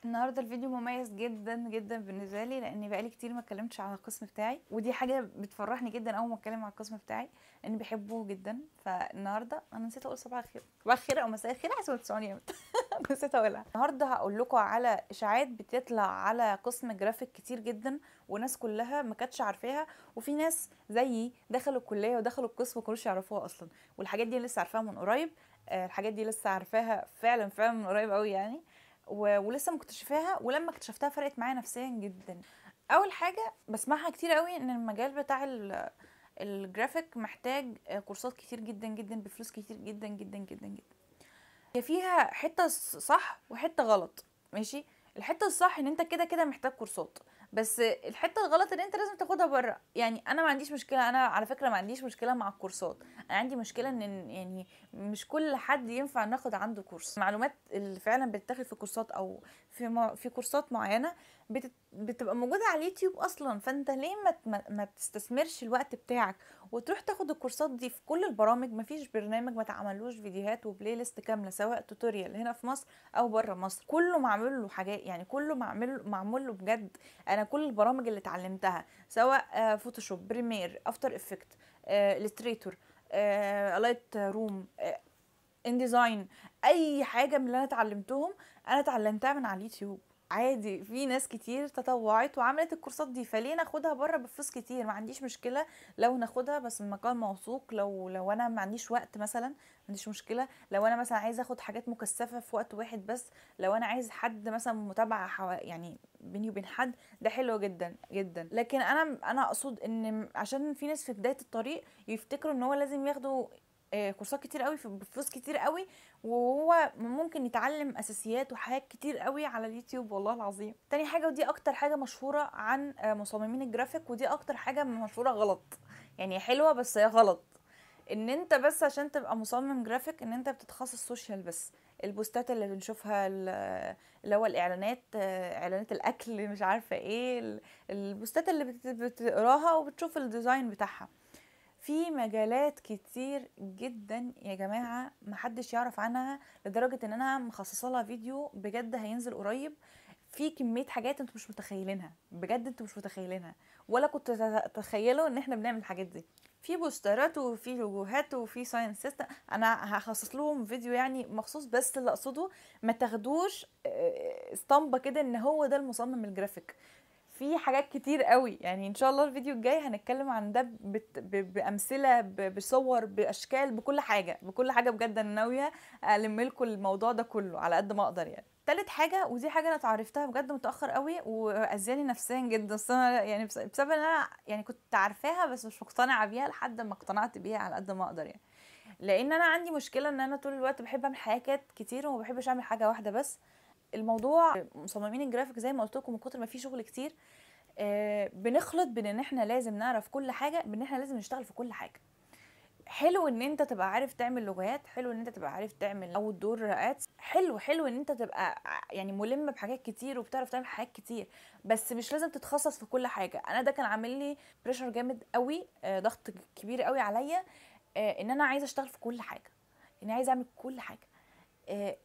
النهارده الفيديو مميز جدا جدا بالنسبة لي، لان بقالي كتير ما اتكلمتش على القسم بتاعي، ودي حاجة بتفرحني جدا اول ما اتكلم على القسم بتاعي لاني بحبه جدا. فالنهارده انا نسيت اقول صباح الخير، صباح الخير او مساء الخير حسب ما تسمعوني امتى نسيت اقولها. النهارده هقول لكم على اشاعات بتطلع على قسم جرافيك كتير جدا وناس كلها ما كانتش عارفاها، وفي ناس زيي دخلوا الكلية ودخلوا القسم ما كانوش يعرفوها اصلا، والحاجات دي لسه عارفاها من قريب. الحاجات دي لسه عارفاها فعلا فعلا من قريب قوي يعني، ولسه مكتشفاها، ولما اكتشفتها فرقت معايا نفسيا جدا. اول حاجة بسمعها كتير قوي ان المجال بتاع الجرافيك محتاج كورسات كتير جدا جدا بفلوس كتير جدا جدا جدا جدا. هي فيها حتة صح وحتة غلط، ماشي. الحتة الصح ان انت كده كده محتاج كورسات، بس الحتة الغلط ان انت لازم تاخدها بره. يعني انا ما عنديش مشكلة، انا على فكرة ما عنديش مشكلة مع الكورسات، انا عندي مشكلة ان يعني مش كل حد ينفع ناخد عنده كورس. المعلومات اللي فعلا بتتاخد في كورسات او في كورسات معينة بتبقى موجودة على اليوتيوب اصلا، فانت ليه ما تستثمرش الوقت بتاعك وتروح تاخد الكورسات دي في كل البرامج؟ مفيش برنامج ما تعملوش فيديوهات و playlist كاملة، سواء tutorial هنا في مصر او بره مصر، كله معمول له حاجات، يعني كله معمول له بجد. انا كل البرامج اللي اتعلمتها سواء Photoshop، Premiere، After Effects، Illustrator، Lightroom، InDesign، اي حاجة من اللي انا اتعلمتهم انا اتعلمتها من على اليوتيوب عادي. في ناس كتير تطوعت وعملت الكورسات دي، فليه ناخدها بره بفلوس كتير؟ ما عنديش مشكلة لو ناخدها بس من مكان موثوق. لو انا ما عنديش وقت مثلا ما عنديش مشكلة، لو انا مثلا عايزه اخد حاجات مكثفة في وقت واحد بس، لو انا عايز حد مثلا متابعه يعني بيني وبين حد، ده حلو جدا جدا. لكن انا اقصد ان عشان في ناس في بداية الطريق يفتكروا ان هو لازم ياخدوا كورسات كتير قوي بفلوس كتير قوي، وهو ممكن يتعلم اساسيات وحاجات كتير قوي على اليوتيوب والله العظيم. تاني حاجة، ودي اكتر حاجة مشهورة عن مصممين الجرافيك، ودي اكتر حاجة مشهورة غلط، يعني حلوة بس هي غلط، ان انت بس عشان تبقى مصمم جرافيك ان انت بتتخصص social بس، البوستات اللي بنشوفها اللي هو الاعلانات، اعلانات الاكل مش عارفه ايه، البوستات اللي بتقراها وبتشوف ال design بتاعها. في مجالات كتير جدا يا جماعة محدش يعرف عنها، لدرجة ان انا مخصصة لها فيديو بجد هينزل قريب. في كمية حاجات انتوا مش متخيلينها بجد، انتوا مش متخيلينها ولا كنت تتخيلوا ان احنا بنعمل الحاجات دي. في بوسترات وفي لوجوهات وفي sign system، انا هخصص لهم فيديو يعني مخصوص، بس اللي اقصده ما تاخدوش اسطمبه كده ان هو ده المصمم الجرافيك. في حاجات كتير قوي، يعني ان شاء الله الفيديو الجاي هنتكلم عن ده بامثلة، بصور، باشكال، بكل حاجة بكل حاجة بجد. انا ناوية الم لكم الموضوع ده كله على قد ما اقدر يعني. تالت حاجة، ودي حاجة انا اتعرفتها بجد متاخر قوي واذاني نفسيا جدا، بس انا يعني بسبب ان انا يعني كنت عارفاها بس مش مقتنعة بيها لحد ما اقتنعت بيها على قد ما اقدر يعني. لان انا عندي مشكلة ان انا طول الوقت بحب اعمل حاجات كتير وما بحبش اعمل حاجة واحدة بس. الموضوع مصممين الجرافيك زي ما قلت لكم من كتر ما في شغل كتير بنخلط بين ان احنا لازم نعرف كل حاجة بان احنا لازم نشتغل في كل حاجة. حلو ان انت تبقى عارف تعمل لوجوهات، حلو ان انت تبقى عارف تعمل outdoor ads، حلو ان انت تبقى يعني ملم بحاجات كتير وبتعرف تعمل حاجات كتير، بس مش لازم تتخصص في كل حاجة. انا ده كان عامل لي pressure جامد قوي، ضغط كبير قوي عليا، ان انا عايزه اشتغل في كل حاجة، ان عايزه اعمل كل حاجة.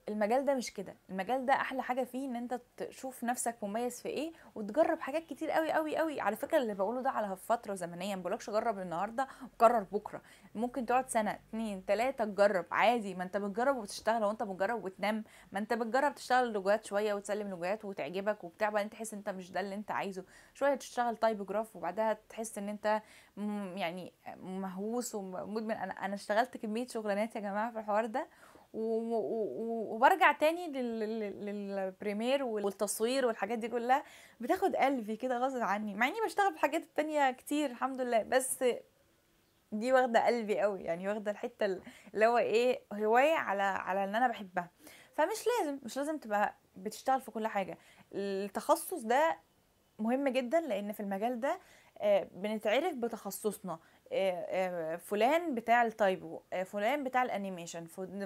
المجال ده مش كده، المجال ده احلى حاجة فيه ان انت تشوف نفسك مميز في ايه وتجرب حاجات كتير قوي قوي قوي. على فكرة اللي بقوله ده على فترة زمنية، ما بقولكش جرب النهارده وقرر بكره، ممكن تقعد سنة 2 3 تجرب عادي. ما انت بتجرب وبتشتغل، وانت بتجرب وتنام، ما انت بتجرب تشتغل لوجوهات شوية وتسلم لوجوهات وتعجبك وبتاع، بعدين تحس انت مش ده اللي انت عايزه، شوية تشتغل typograph وبعدها تحس ان انت يعني مهووس ومدمن. انا اشتغلت كمية شغلانات يا جماعة في الحوار ده، وبرجع تاني لل Premiere والتصوير والحاجات دي كلها بتاخد قلبي كده غصب عني، مع اني بشتغل في حاجات التانية كتير الحمد لله، بس دي واخده قلبي قوي، يعني واخده الحتة اللي هو ايه، هواية على ان انا بحبها. فمش لازم، مش لازم تبقى بتشتغل في كل حاجة. التخصص ده مهم جدا، لان في المجال ده بنتعرف بتخصصنا، فلان بتاع ال typo، فلان بتاع ال animation،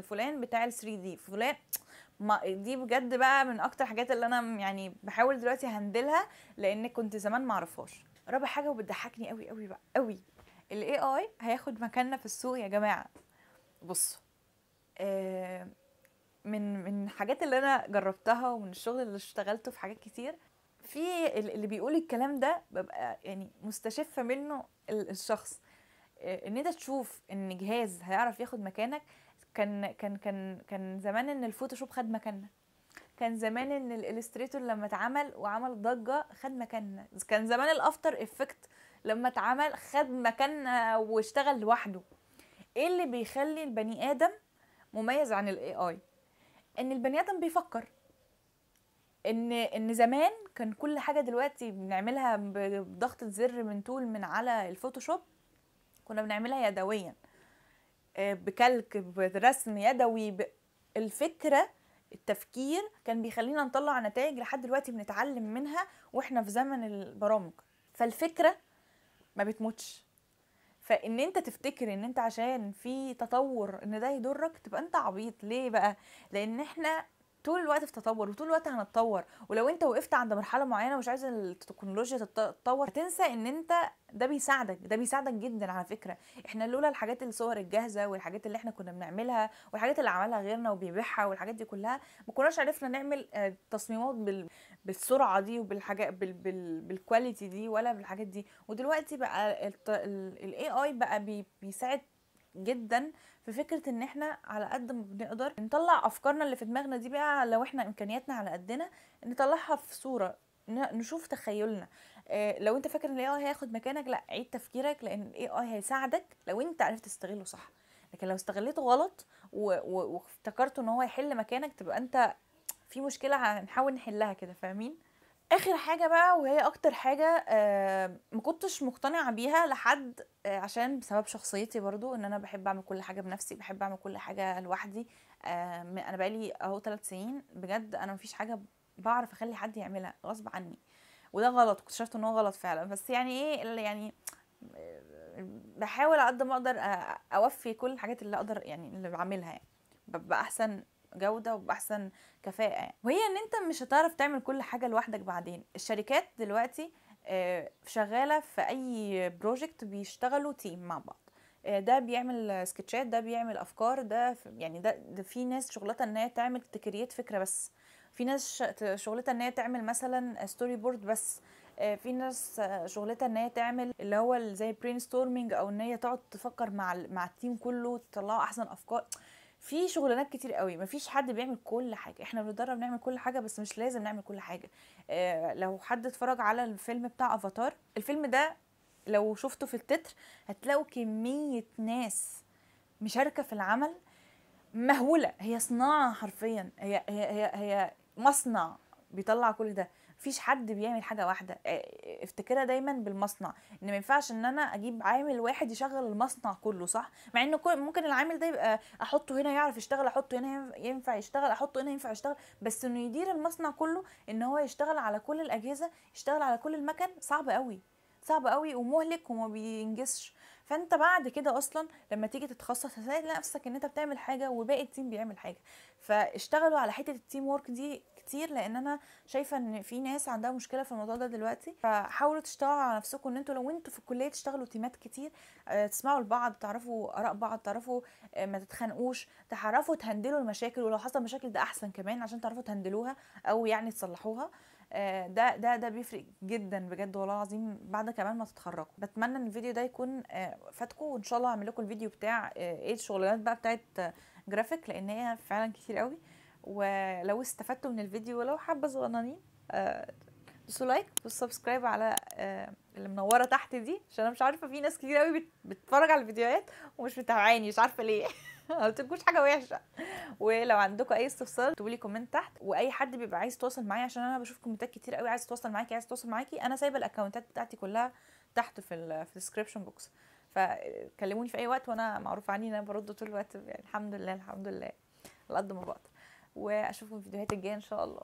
فلان بتاع ال 3D، فلان ما دي بجد بقى من اكتر حاجات اللي انا يعني بحاول دلوقتي handle ها، لان كنت زمان ما اعرفهاش. رابع حاجة وبتضحكني قوي قوي بقى قوي، ال AI هياخد مكاننا في السوق يا جماعة. بصوا من الحاجات اللي انا جربتها ومن الشغل اللي اشتغلته في حاجات كتير، في اللي بيقول الكلام ده ببقى يعني مستشفه منه الشخص. ان انت تشوف ان جهاز هيعرف ياخد مكانك، كان كان كان كان زمان ان ال Photoshop خد مكاننا، كان زمان ان ال Illustrator لما اتعمل وعمل ضجه خد مكاننا، كان زمان ال After Effect لما اتعمل خد مكاننا واشتغل لوحده. ايه اللي بيخلي البني ادم مميز عن ال AI؟ ان البني ادم بيفكر. ان زمان كان كل حاجة دلوقتي بنعملها بضغطه زر من tool من على ال Photoshop، كنا بنعملها يدويا ب calc برسم يدوي. الفكرة التفكير كان بيخلينا نطلع نتائج لحد دلوقتي بنتعلم منها واحنا في زمن البرامج. فالفكرة ما بتموتش. فان انت تفتكر ان انت عشان في تطور ان ده يضرك تبقى انت عبيط. ليه بقى؟ لان احنا طول الوقت في تطور وطول الوقت هنتطور، ولو انت وقفت عند مرحلة معينة ومش عايز التكنولوجيا تتطور هتنسى ان انت ده بيساعدك، ده بيساعدك جدا على فكرة. احنا لولا الحاجات الصور الجاهزة والحاجات اللي احنا كنا بنعملها والحاجات اللي عملها غيرنا وبيبيعها والحاجات دي كلها ما كناش عرفنا نعمل تصميمات بالسرعة دي وبالحاجات بال quality دي ولا بالحاجات دي. ودلوقتي بقى ال AI بقى بيساعد جدا في فكرة ان احنا على قد ما بنقدر نطلع افكارنا اللي في دماغنا دي بقى، لو احنا امكانياتنا على قدنا نطلعها في صوره، نشوف تخيلنا. لو انت فاكر ان ال AI هياخد مكانك، لا، عيد تفكيرك، لان ال AI هيساعدك لو انت عرفت تستغله صح. لكن لو استغليته غلط وافتكرته ان هو يحل مكانك تبقى انت في مشكلة هنحاول نحلها كده، فاهمين؟ اخر حاجة بقى، وهي اكتر حاجة ما كنتش مقتنعة بيها لحد، عشان بسبب شخصيتي برضو ان انا بحب اعمل كل حاجة بنفسي، بحب اعمل كل حاجة لوحدي. انا بقالي اهو 3 سنين بجد انا مفيش حاجة بعرف اخلي حد يعملها غصب عني، وده غلط، اكتشفت ان هو غلط فعلا. بس يعني ايه اللي يعني بحاول على قد ما اقدر اوفي كل الحاجات اللي اقدر، يعني اللي بعملها يعني باحسن جودة وبأحسن كفاءة يعني. وهي ان انت مش هتعرف تعمل كل حاجة لوحدك. بعدين الشركات دلوقتي شغالة في اي project بيشتغلوا team مع بعض، ده بيعمل سكتشات، ده بيعمل افكار، ده يعني ده في ناس شغلتها ان هي تعمل ت create فكرة بس، في ناس شغلتها ان هي تعمل مثلا storyboard بس، في ناس شغلتها ان هي تعمل اللي هو زي brainstorming، او ان هي تقعد تفكر مع ال team كله تطلعوا احسن افكار. في شغلانات كتير قوي، مفيش حد بيعمل كل حاجة. احنا بنتدرب نعمل كل حاجة بس مش لازم نعمل كل حاجة. لو حد اتفرج على الفيلم بتاع افاتار، الفيلم ده لو شفته في التتر هتلاقوا كمية ناس مشاركة في العمل مهولة. هي صناعة حرفيا، هي هي هي هي مصنع بيطلع كل ده. مفيش حد بيعمل حاجة واحدة. افتكرها دايما بالمصنع، ان ما ينفعش ان انا اجيب عامل واحد يشغل المصنع كله، صح؟ مع انه ممكن العامل ده يبقى احطه هنا يعرف يشتغل، احطه هنا ينفع يشتغل، احطه هنا ينفع يشتغل، بس انه يدير المصنع كله، ان هو يشتغل على كل الاجهزة، يشتغل على كل المكن، صعب قوي، صعب قوي ومهلك وما بينجزش. فانت بعد كده اصلا لما تيجي تتخصص هتلاقي نفسك ان انت بتعمل حاجة وباقي ال team بيعمل حاجة. فاشتغلوا على حتة ال teamwork دي كتير، لان انا شايفه ان في ناس عندها مشكلة في الموضوع ده دلوقتي. فحاولوا تشتغلوا على نفسكم، ان انتوا لو انتوا في الكلية تشتغلوا تيمات كتير، تسمعوا لبعض، تعرفوا اراء بعض، تعرفوا ما تتخانقوش، تعرفوا تهندلوا المشاكل، ولو حصل مشاكل ده احسن كمان عشان تعرفوا تهندلوها او يعني تصلحوها. ده ده ده بيفرق جدا بجد والله العظيم بعد كمان ما تتخرجوا. بتمنى ان الفيديو ده يكون فاتكم، وان شاء الله هعمل لكم الفيديو بتاع ايه الشغلانات بقى بتاعت جرافيك، لان هي فعلا كتير قوي. ولو استفدتوا من الفيديو ولو حبه صغننين، دوسوا like وال subscribe على اللي منورة تحت دي، عشان انا مش عارفه في ناس كتير قوي بتتفرج على الفيديوهات ومش متابعاني، مش عارفه ليه. ما قلتلكوش حاجة وحشة. ولو عندكم اي استفسار اكتبوا لي comment تحت، واي حد بيبقى عايز يتواصل معايا، عشان انا بشوف كومنتات كتير قوي عايز يتواصل معاكي عايز يتواصل معاكي، انا سايبه الاكونتات بتاعتي كلها تحت في ال description box، فكلموني في اي وقت، وانا معروف عني ان انا برد طول الوقت يعني، الحمد لله الحمد لله على قد ما بقدر. واشوفكم في الفيديوهات الجاية ان شاء الله.